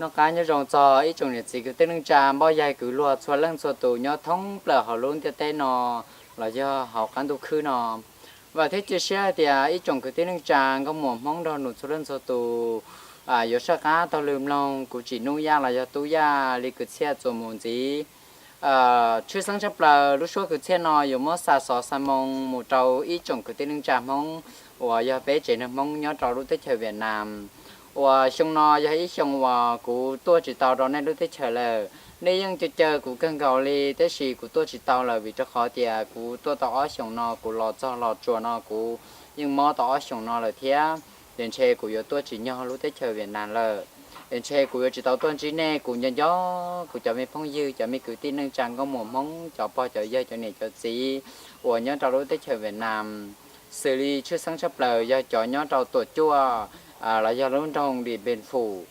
Noj qab nyob zoo txog ib tsoom niam txiv kwv tij neej tsa npoj yaig kwv luag txhua leej txhua tus nyob thoob plaws hauv lub ntiaj teb no los yog hauv qab ntuj khwb no. Vam thiab cia siab hais tias ib tsoom kwv tij neej tsa nkauj muam Hmoob nrog nus txhua leej txhua tus yuav saj qab taug lw mloog kuv Tsim Nuj Yaj los yog Tub Yaj li kwv txhiaj txuas mus ntxiv. Tshwj xeeb tshaj plaws lub suab kwv txhiaj no yuav muab xa xov xa moo mus rau ib tsoom kwv tij neej tsa Hmoob uas yog peb tsev neeg Hmoob nyob rau lub teb chaws Vietnam, uas xyoo no yog ib xyoo uas kuv tuaj tsis tau rau nej lub teb chaws lawm. Nej yeej caw caw kuv kawg nkaus li, tab sis kuv tuaj tsis tau lawm vim rau qhov tias kuv tuaj tau ob xyoos no, kuv los txog Los Tsuas no kuv yeej mob tau ob xyoos no lawm thiab. Ces ntshe kuv yuav tuaj tsis nyog lub teb chaws Vietnam lawm. Ces ntshe kuv yuav tsis tau tuaj ntsib nej. Kuv nco nco kuv cov me phooj ywg, cov me kwv tij neej tsa nkauj muam Hmoob, cov pog cov yawg, cov niam cov txiv uas nyob rau lub teb chaws Vietnam, xws li tshwj xeeb tshaj plaws yog cov nyob rau Tuam Cuaj los yog lub nroog Điện Biên Phủ.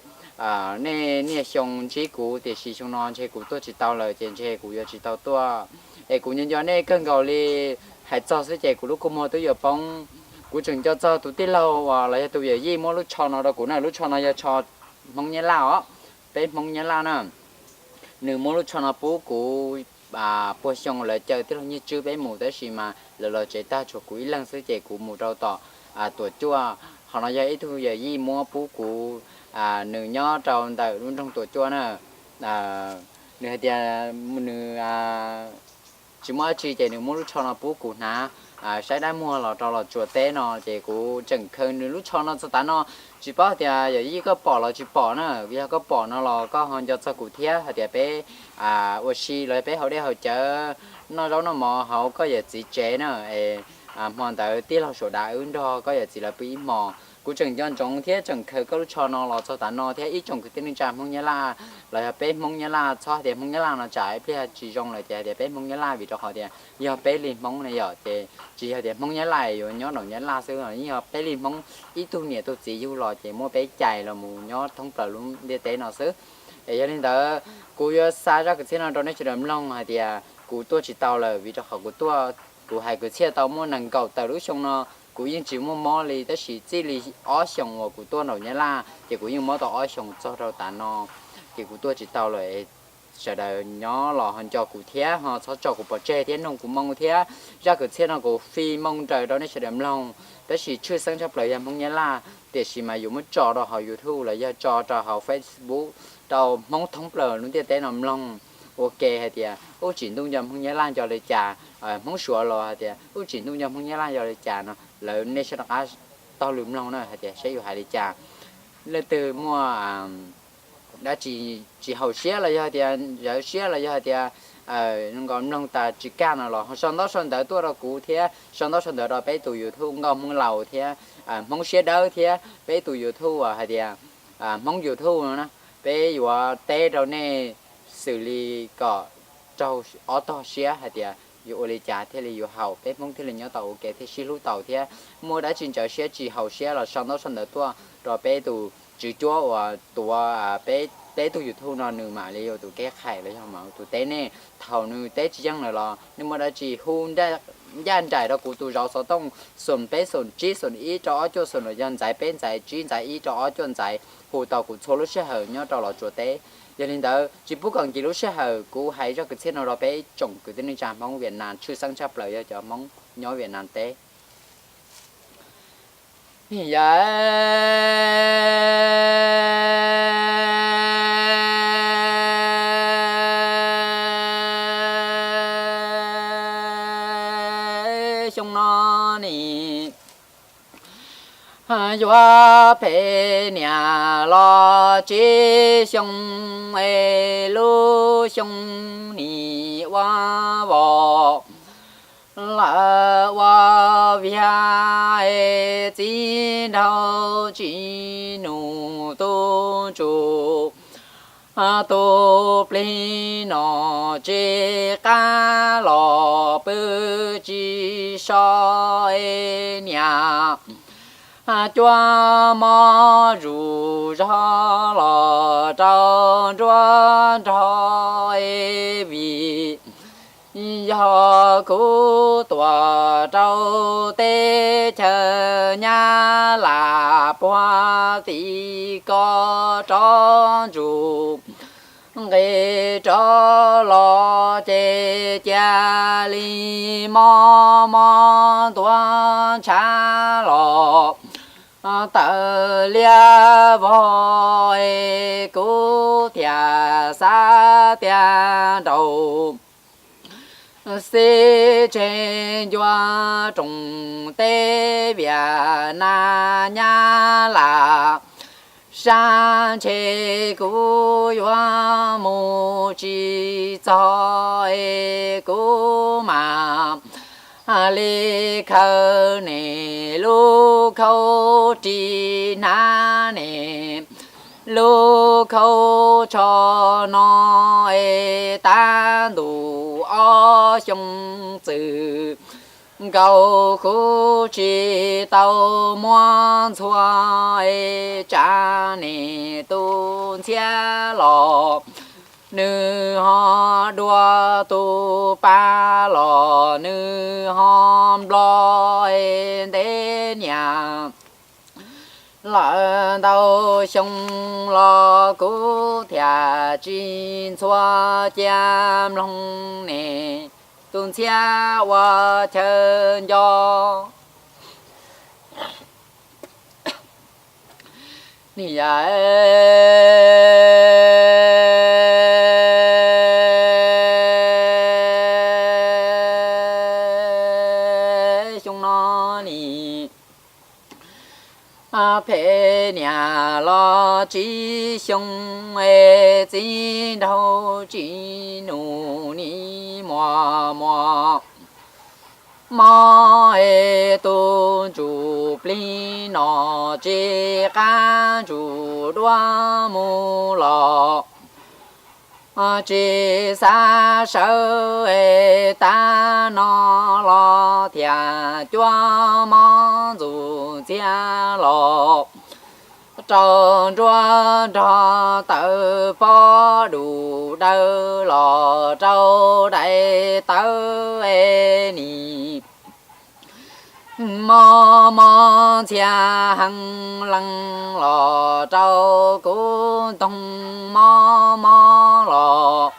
Nej niaj xyoo ntsib kuv, tiam sis xyoo no ntshe kuv tuaj tsis tau lawm, ces ntshe kuv yuav tsis tau tuaj. Es kuv nco nco nej kawg nkaus li. Hais txog xwb ces kuv lub kua muag twb yuav poob. Kuv tseem nco txog tus tij laug uas los yog tus yawm yij muab lub tsho no rau kuv na. Lub tsho no yog tsho Hmoob Nyab Laj os, peb Hmoob Nyab Laj na. Nws muab lub tsho no pub kuv puag xyoo lawv caw tij laug Nyiaj Tswb peb mus, tab sis mas lawv los tsev tag tshuav kuv ib leeg xwb, ces kuv mus rau tom Tuam Cuaj. Qhov no yog ib tug yawm yij muab pub kuv, nws nyob rau ntawm lub nroog Tuam Cuaj na. Nws hais tias nws tsis muaj dab tsi ces nws muab lub tsho no pub kuv hnav saib dab muag los rau Los Tsuas teb no, ces kuv tseem khaws nws lub tsho no txog tav no. Tsis paub hais tias yawm yij koj pom los tsis pom na, yog koj pom no los koj ho nco txog kuv thiab hais tias peb ua si los peb haus dej haus cawv noj zaub noj mov hauv koj yawm txiv tsev na. Hmo ntawd tij laug Suav Dav wb nrog koj yawm txiv lawv pw ib hmos. Kuv tseem nco ntsoov thiab tseem khaws koj lub tsho no los txog tav no thiab ib tsoom kwv tij neej tsa Hmoob Nyab Laj los yog peb Hmoob Nyab Laj, txhob hais tias Hmoob Nyab Laj no tsam ib pliag tsis zoo lawm ces hais tias peb Hmoob Nyab Laj, vim rau qhov tias yog peb li Hmoob ne yom, ces tsis yog tias Hmoob Nyab Laj yuav nyob nraum Nyab Laj xwb, yeej yog peb li Hmoob ib tug niam tug txiv yug los ces muab peb cais los mus nyob thoob plaws lub ntiaj teb no xwb. Es yog li ntawd kuv yuav xa zaj kwv txhiaj no rau nej sawv daws mloog hais tias kuv tuaj tsis tau lawm vim rau qhov kuv tuaj, kuv hais kwv txhiaj tau muaj nees nkaum tawm lub xyoo no, kuv yeej tsis muaj mob li, tab sis txij li ob xyoos uas kuv tuaj nraum Nyab Laj ces kuv yeej mob tau ob xyoos txog rau tav no, ces kuv tuaj tsis tau lawm. Sawv daws nyob los ho nco kuv thiab ho txhob tso kuv pov tseg thiab noog kuv moo thiab. Zaj kwv txhiaj no kuv fij moo nraws rau nej sawv daws mloog, tab sis tshwj xeeb tshaj plaws yog Hmoob Nyab Laj, tiam sis mas yuav muab tso rau hauv YouTube los yog tso rau hauv Facebook rau Hmoob thoob plaws lub ntiaj teb no mloog ua ke hais tias ub tsim ntuj nco Hmoob Nyab Laj nco li cas, Hmoob Suav los hais tias ub tsim ntuj nco Hmoob Nyab Laj nco li cas no, lawv nej sawv daws rov qab taug lw mloog na hais tias saib yuav hais li cas. Leej twg muaj dab tsi tsis haum siab los yog tias zawv siab los yog hais tias nkaus mloog tas tsis kaj no los ho sau ntaub sau ntawv tuaj rau kuv thiab sau ntaub sau ntawv rau peb tus YouTube Nkauj Hmoob Laus thiab Hmoob Siab Dawb thiab peb tus YouTube hais tias Hmoob YouTube no na. Peb yuav teb rau nej xws li kom raug ob tog siab hais tias yuav ua li cas thiaj li yuav haum, peb Hmoob thiaj li nyob tau ua ke thiaj sib hlub tau thiab. Muaj dab tsi ntxhov siab tsis haum siab los sau ntaub sau ntawv tuaj rau peb tus tswv cuab uas tuav peb teb tug YouTube no, nws mam li ua tus kev qhais los yog mam ua tus teb nej. Thaum nws teb tsis yeej lawm los nej muaj dab tsi hu ncaj nraim rau kuv tus zauv xov tooj xoom peb xoom tsib xoom ib rau ob cuaj xoom los yog ntxaiv peb ntxaiv tsib ntxaiv ib rau ob cuaj ntxaiv, hu tau kuv txhua lub sij hawm nyob rau Los Tsuas teb. Yog li ntawd tsis pub kom nkim lub sij hawm, kuv hais zaj kwv txhiaj no rau peb tsoom kwv tij neej tsa Hmoob Vietnam, tshwj xeeb tshaj plaws yog cov Hmoob nyob Vietnam teb. Yog xyoo no ne, yuav peb niam los tsib xyoo, es lub xyoo nim ua vos, lawv ua viag, es txiv nraug tsis nug tub tsuj. Tus plig no tsis qab los pw tsis so, es niam cuab mob zuj zog los rau nruab nrog, es vim yog kuv tuaj rau teb chaws Nyab Laj puag tim ko rov ntsuj nqis rov los ces cia li mob mob ntuav ntshav los tawm liab vog es kuv thiaj xav tias nraum xib tseg ncua rooj teb Viaj Nam Nyab Laj sab ntshe kuv yuav mus tsis txog es kuv mam li khaws nej lub khaub ris hnav nej lub khaub tsho no es tab ntuj ob xyoo txwm nkaus kuv tsis tau muab ntxhua es tsa nej tus ntxhiab los nws ho dua, tus pab los nws ho nplo es ntev niaj lawm ntau xyoo los kuv thiaj tsis ntxhua cia mloog nej tus ntxhiab ua chaw nco. Ni yam xyoo no ni phem niaj los tsib xyoo es txiv nraug tsis nug ni muaj muaj mob es tus ntsuj plig no tsis qab ntsuj duab mus los tsis xav sawv es tag no los thiaj cuab mob ntxuj ntxhiab los rau nruab nrog tawm pob dum dawb los rau daim tawv es nim mob mob ntxhiab heev leej los rau kuv ntoog mob mob los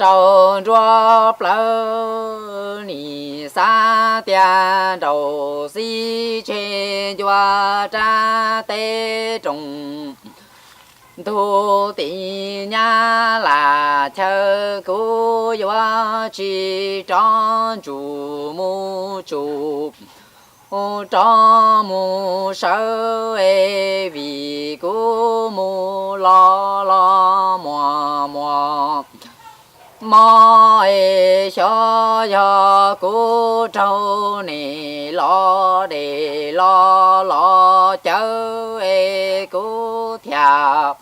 rau nruab plawv. Nim xav tias nraum xib tseg ncua rab teb rooj ntug tim Nyab Laj chaw kuv yuav tsis rov ntsug mus tsum rov mus sawv es vim kuv mus los los muaj muaj mob es xyov yog kuv raug nej los dej los los cawv es kuv thiaj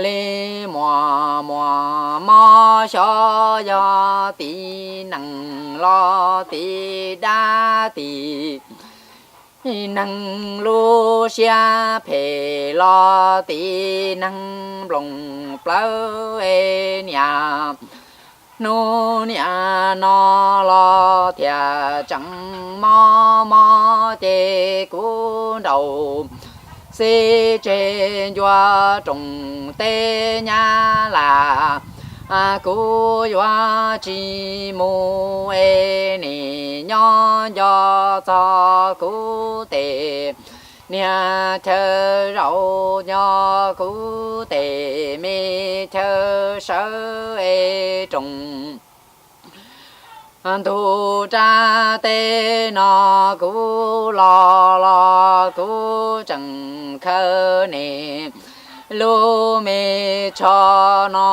li muaj muaj mob, xyov yog tim neeg los tim dab, tim neeg lub siab phem los tim neeg nplooj plawv es niaj hnub niaj no los thiaj tseem mob mob ces kuv nraum xib tseg ncua rooj teb Nyab Laj, kuv yuav tsis mus es nej nyob nco txog kuv tej niag chaw zaum, nco kuv tej me chaw sawv es rooj ntug rab teb no kuv los los kuv tseem khaws nej lub me tsho no,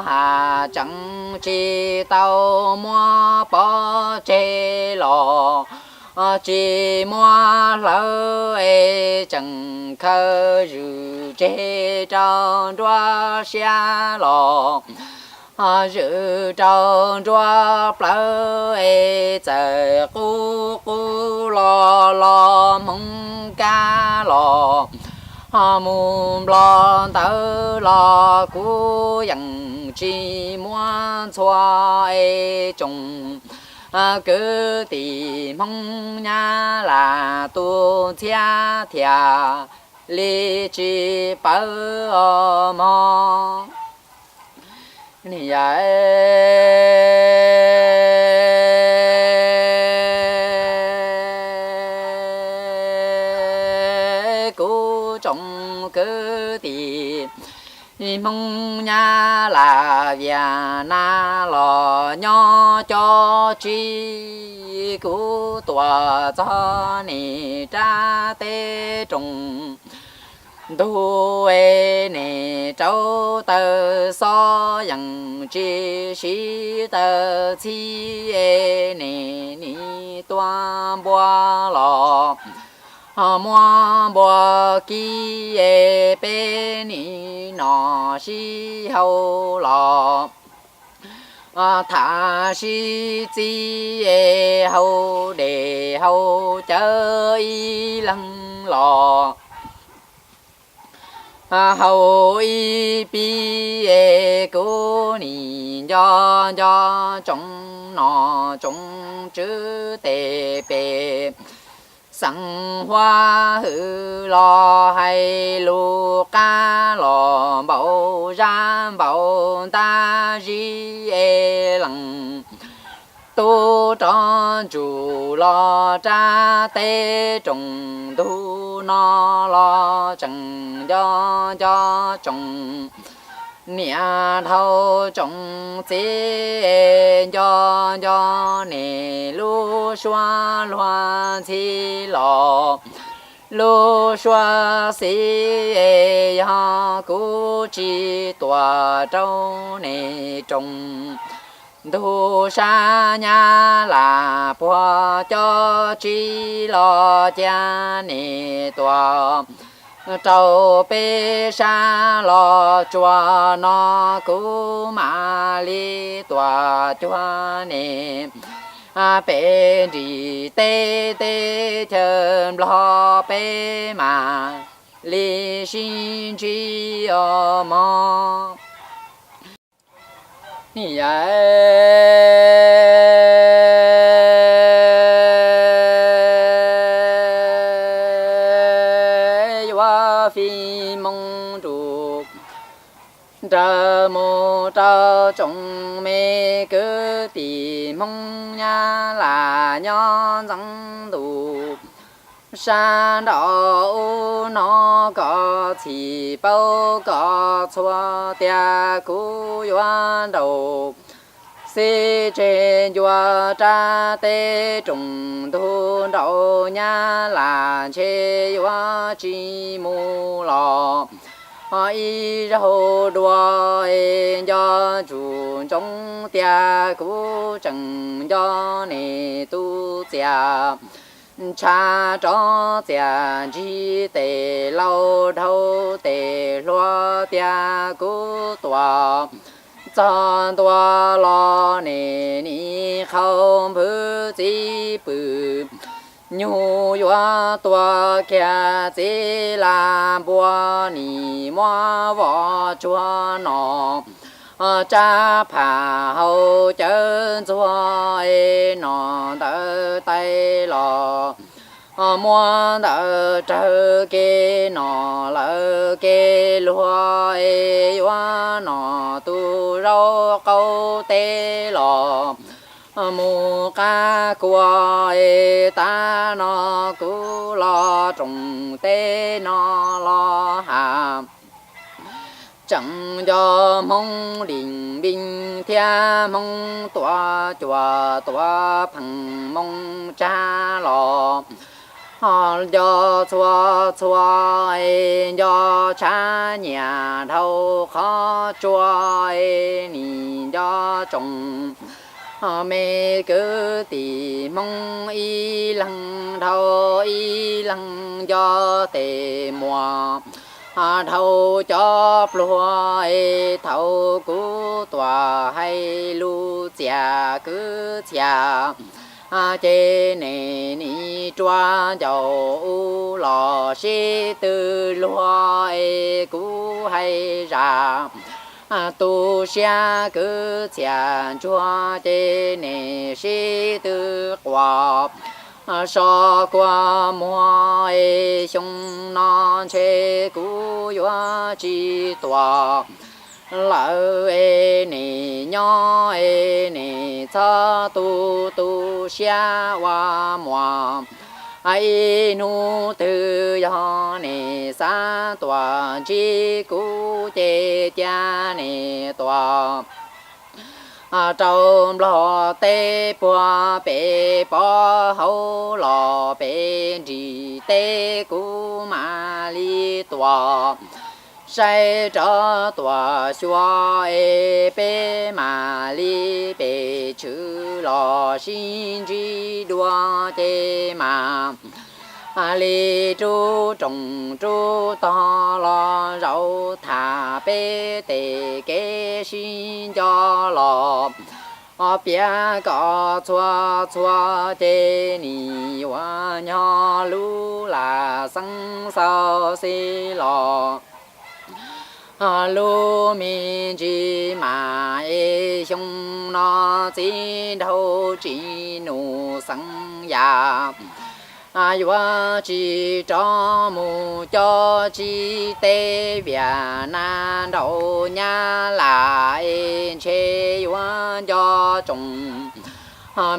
haj tseem tsis tau muab pov tseg los tsis muab hlawv es tseem khaws zwm tseg rau nruab siab los zwm rau nruab plawv es txawm qub qub los los hmoov kab los mus nplo ntawv los kuv yeej tsis muab ntxhua es tsoom kwv tij Hmoob Nyab Laj tu ntxhiab thiaj li tsis pawv mog. Kuv tsoom kwv tij Hmoob Nyab Laj Viaj Nam los nyob cov tsis, kuv tuaj txog nej rab teb rooj ntug es nej rauv taws xob yeej tsis siv taws txhib es nej nim tua npua los ho muab npua kib es peb nim noj sib haus los tham sib txib es haus dej haus cawv ib leeg los haus ib pib es kuv nim nco nco tsoom nom tsoom tswv tej pej xeem huab hwm los hais lus qab los npaum zaj npaum ntab zib es leej tub rov ntsug los rab teb rooj ntug no los tseem nco nco tsoom niam dhau tsoom txiv, nco nco nej lub suab luag ntxhi los lub suab xiv. Yog kuv tsis tuaj rau nej rooj ntug sab Nyab Laj puag cov tsis los cia nej tuaj rau peb sab los tsuas no kuv mam li tuaj cuag nej pem nrim teb teb chaws Nplog peb mam li sib ntsib os mog. Yuav fij moo nrug nrawm mus rau tsoom me kwv tij Hmoob Nyab Laj nyob ntxeev ntuj sab nraum ub no, koj txhij paub koj txhua tias kuv yuav nraum xib tseg ncua rab teb rooj ntug nraum Nyab Laj ntshe yuav tsis mus los ib zaug dua. Nco ntsoov ntsoov tias kuv tseem nco nej tus txiaj ntsha rov txiaj ntsig, tej laus dhau tej hluas tias kuv tuaj txog ntua los nej nim qhau npwv txiv pw, nyuj yuav tuaj kiag txiv laj npua, nim muab voj tsuag no tsab phaj hau cawv ntxuag es no ntawd tais los muab ntawd rawg kev no lawm kev luag es yuav no tus zaub qaub teb los mus qab kua es tav no kuv los rooj teb no los has. Tseem nco Hmoob Lis Npis thiab Hmoob Tuam Cuam, Tuam Pheej, Moo Tsab los ho nco txhua txhua es nco tshav nyiaj dhau qhov tsua es nim nco tsoom me kwv tij Hmoob ib leeg dhau ib leeg, nco tej muam dhau cov pluag es thaum kuv tuaj hais lus txiaj kwv txhiaj ces nej nim rua ncauj ub los sib tw luag es kuv hais zaj Tu siab kwv txhiaj ntsuag ces nim sib tw quas so kua muag es xyoo no ntshe kuv yuav tsis tuam lawm es nim nyob es nim txhob tu tu siab ua muam. Ib hnub twg yog nim xav tuam ntsib kuv ces cia nim tuam rau nplog teb puag pem pov hauv los pem nrim teb kuv mam li tuam saib rov tuam xyuas es peb mam li pem tshwm los sib ntsib dua ces mam li rub roos rub tog los zaum tham peb tes kev sib nco los piav kom txhua txhua ces nim yuav nyob lub lam xeeb xau xij los lub me ntsis mas es xyoo no txiv nraug tsis nus xeeb yam yuav tsis rov mus coj tsis teb Viaj Nam nraum Nyab Laj es ntshe yuav nco tsoom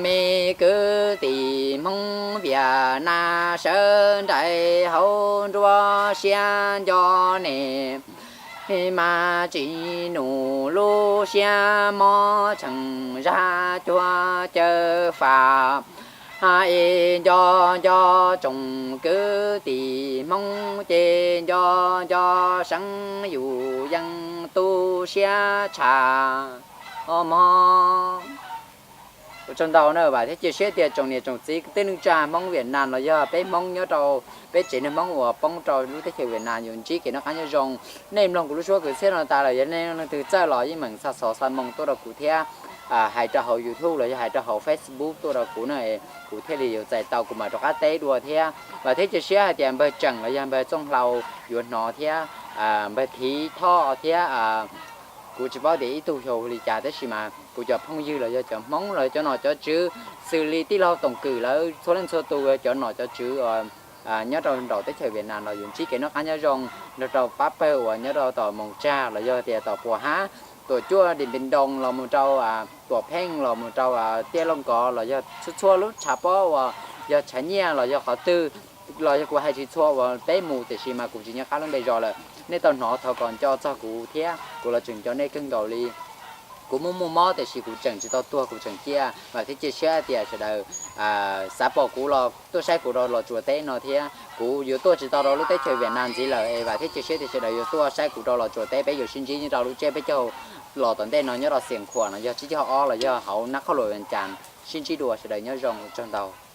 me kwv tij Hmoob Viaj Nam sawv nraim hauv nruab siab nco nim mas tsis nus lub siab mob tseem zaj cuag caw fam es nco nco tsoom kwv tij Hmoob ces nco nco seeb yus yeej tu siab tshaj mog. Ua tsaug ntau na, vam thiab cia siab tias tsoom niam tsoom txiv kwv tij neej tsa Hmoob Viaj Nam los yog peb Hmoob nyob rau peb tsev neeg Hmoob uas poob rau lub teb chaws Viaj Nam yuav ntsib kev noj qab nyob zoo. Nej mloog kuv lub suab kwv txhiaj no tas lawm yog nej leej twg txawj los yeej meem xa xov xa moo tuaj rau kuv thiab hais rau hauv YouTube los yog hais rau hauv Facebook tuaj rau kuv na, kuv thiaj li yuav txais tau kuv mam rov qab teb dua thiab. Vam thiab cia siab hais tias npawg Tseem los yog npawg Txooj Hlau yuav hnov thiab npawg Thiv Thoj thiab kuv tsis paub tias ib tug xyov li cas tab sis mas kuv cov phooj ywg los yog cov Hmoob los yog cov nom cov tswv xws li tij laug Toom Kwm lawv txhua leej txhua tus cov nom cov tswv nyob rau nraum teb chaws Viaj Nam los yuav ntsib kev noj qab nyob zoo nrog rau pab pawg uas nyob rau tom Moos Tsag los yog tias tom Puas Hab, Tuam Cuaj Dim Npis Ntoos los mus rau Tuam Pheej los mus rau Tiaj Looj Kos los yog txhua txhua lub tshav pob uas yog tshav nyiaj los yog qhov twg los yog kuv hais tsis txhua uas peb mus tiam sis mas kuv tsis nco qab lub npe zos lawm. Nej tau hnov thov kom nco txog kuv thiab kuv los tseem nco nej kawg nkaus li. Kuv muaj muaj mob tiam sis kuv tseem tsis tau tuag, kuv tseem ciaj. Vam thiab cia siab tias sawv daws xav pom kuv los tuaj saib kuv rau Los Tsuas teb no thiab. Kuv yuav tuaj tsis tau rau lub teb chaws Viaj Nam ntxiv lawm es vam thiab cia siab tias sawv daws yuav tuaj saib kuv rau Los Tsuas teb, peb yuav sib ntsib nyob rau lub tsiab peb caug los tom ntej no nyob rau Xias Khuam no yog tsib caug ob los yog hauv Nab Qhob Luam Vias Cas. Sib ntsib dua, sawv daws nyob zoo, ua tsaug ntau.